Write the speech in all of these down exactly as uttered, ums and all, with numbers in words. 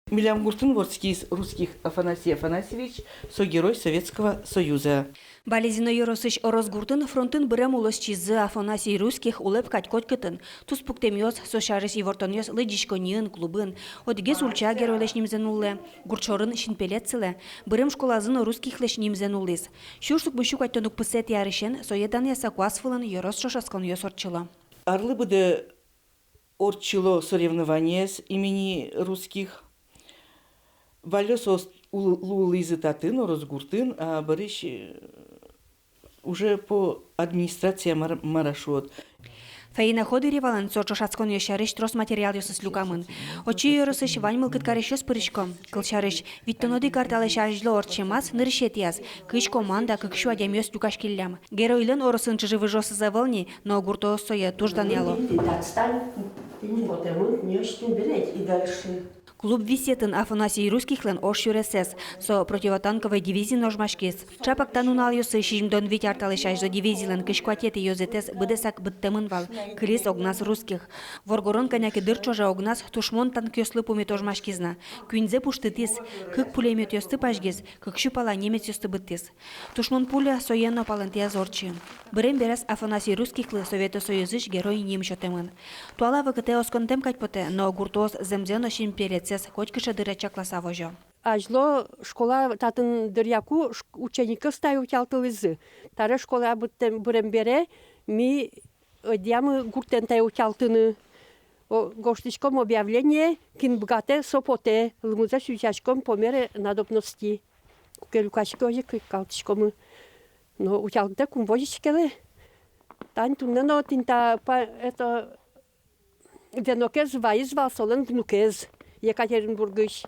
Милям гуртын вордскиз Русских Афанасий Афанасьевич, со Герой Советского Союза. Балезино ёросысь Оросгуртын фронтын бырем улосчизы Афанасий Русских улэп кадь котькытын. Туспуктэмъёс, со сярысь ивортонъёс лыдӟиськонниын, клубын. Одӥгез ульча геройлэсь нимзэ нуллэ, гурт шорын синпелет сылэ. Бырем школазы но Русскихлэсь нимзэ нуллӥз. Сюрс укмыссю куатьтон укмысэтӥ арысен сое данъяса куас вылын ёрос ӵошатсконъёс ортчыло. Арлы быдэ ортчыло соревнованиос имени Русских. Валлё соос лу-, луылӥзы татын, Оросгуртын, а бӧрысь, э, уже по администрация мар-, мар-а шуод. Фаина Ходыревалэн со ӵошатсконъёс сярысь трос материалъёсыз люкамын. Отчы ёросысь вань мылкыд карисьёс пырисько. Кылсярысь, витьтон одӥг ар талэсь азьло ортчемаз нырысетӥяз кызь команда, кык сю адямиос люкаськиллям. Геройлэн Оросын чыжы-выжыосыз ӧвӧл ни, но гуртоос сое туж данъяло. Тӥни отстань, тӥни вот и вот, не очень берёть и дальше. Клуб висъетын Афанасий Русскихлэн ож сюресэз, со противотанковой дивизиын ожмаськиз. Чапак та нуналъёсы, сизьымдон вить ар талэсь азьло, дивизилэн кызь куатетӥ ёзэтэз быдэсак быдтэмын вал, кылиз огназ Русских. Воргорон кӧня ке дыр ӵоже огназ тушмон танкъёслы пумит ожмаськиз на. Куиньзэ пуштытӥз, кык пулемётъёсты пазьгиз, кык сю пала немецъёсты быдтӥз. Тушмон пуля сое но палэнтӥяз ортчы. Бырем бераз Афанасий Русскихлы Совето Союзысь Герой ним сётэмын. Туала вакытэ осконтэм кадь потэ, но гуртоос зэмзэ но синпелетсэс котькыӵе дыре чакласа возё. Азьло школа татын дыръя ку ш-, ученикъёс тае утялтылӥзы. Таре школа быдтэм, бырем бере ми ӧдъямы гуртэн тае утялтыны. О, гожтӥськом объявление, кин быгатэ, со потэ, лымызэ сюсяськом по мере надобности. Куке люкаське, озьы ик калтӥськомы. Но утялтытэк ум возиське лэ. Тани туннэ но тӥни та па-, это, венокез вайиз вал солэн внукез Екатеринбургысь.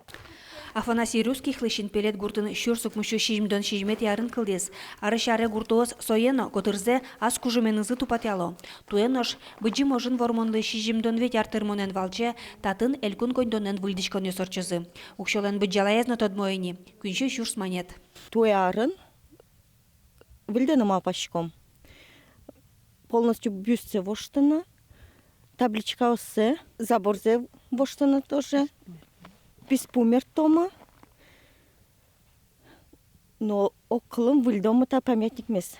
Афанасий Русскихлы синпелет гуртын сюрс укмыссю сизьымдон сизьыметӥ арын кылдӥз. Арысь аре гуртоос сое но, котырзэ, ас кужыменызы тупатъяло. Туэ нош Быдӟым ожын Вормонлы сизьымдон вить ар тырмонэн валче татын элькун коньдонэн выльдӥськонъёс ортчозы. Уксёлэн быдӟалаез но тодмо ини, куинь сю сюрс манет. Туэ арын выльдыны малпаськом. Полностью бюстсэ воштыны, табличкаоссэ, заборзэ воштыны тоже, писпу мерттомы, но огкылын выльдомы та памятникмес.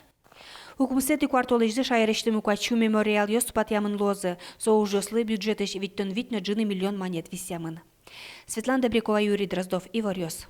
Укмысэтӥ куартолэзьлы шаерысьтымы куать сю мемориалъёс тупатъямын луозы. Со ужъёслы бюджетысь витьтон вить но ӝыны миллион манет висъямын. Светлана Добрякова, Юрий Дроздов, «Иворъёс».